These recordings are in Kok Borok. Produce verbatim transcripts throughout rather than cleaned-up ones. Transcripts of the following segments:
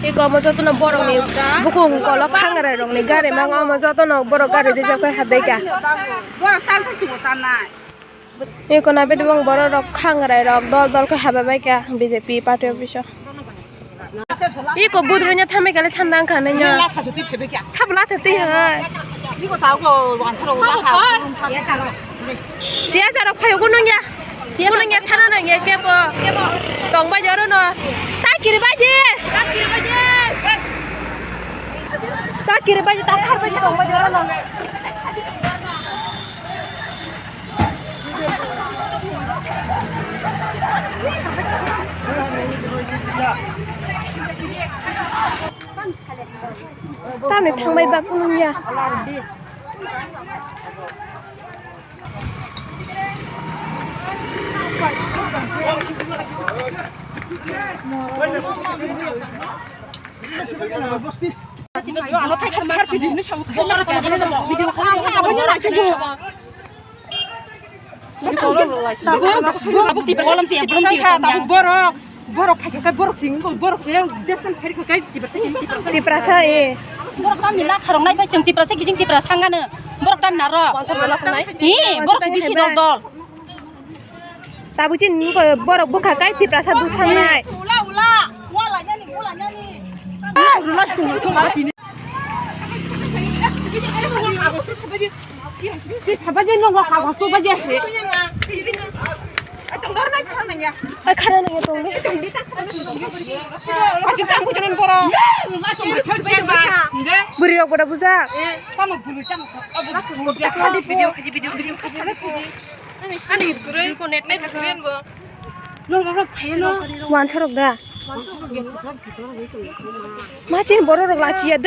Eko omo jotono borokni bukung kolok khangarai rokni gari mang omo jotono borok gari rijak pai habai kha. Borok tal thai sibo tanai. Eko nabe dibong borok rok khangarai rok dol dol khe habai bai kha B J P party office o. Eko budrwnya thambai kale than nang kha nanya. Sabla thati hai. Eko tago wansaro ula kha. Tiya jarok phayo kunung ya. Kunung ya thana nang ya kebo. Tong bai jaro no. Ta kiri bai je. Ta kiri bai je, ta khar bai je tong bai jaro no. Tamni thangbai ba kunung ya. Borok, borok phai kha khe borok sing, borok se deskan phai kha khe Tiprasa. Tiprasa, e. Borok tamni la kharok nai bai chwng Tiprasa, kijing Tiprasa hangano. Borok tamni naro. Wansar dala thanai. Hi, borok se bisi dol dol. Tabuk chini borok bwkha kai Tiprasa bwkha nai. Ula, ula. Ula nani, ula nani. Sabaje nongo kago to baje. Ai khana nang ya tong de. Bwrwi rok boda bujak. Wansarok da. Ma chini borok rok lachiya.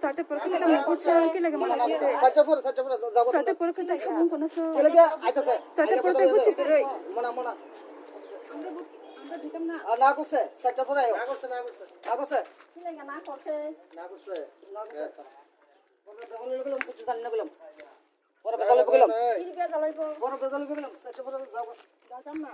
Jate porokhe tamo kutsa kile mane kutsa. Jate porokhe tamo kono so. Jate porokhe kutsa kwrwi. Oro bezaloi bwgwlwng. Oro bezaloi bwgwlwng. Iri bezaloi bo. Oro bezaloi bwgwlwng. Side o borok jago. Jajam na.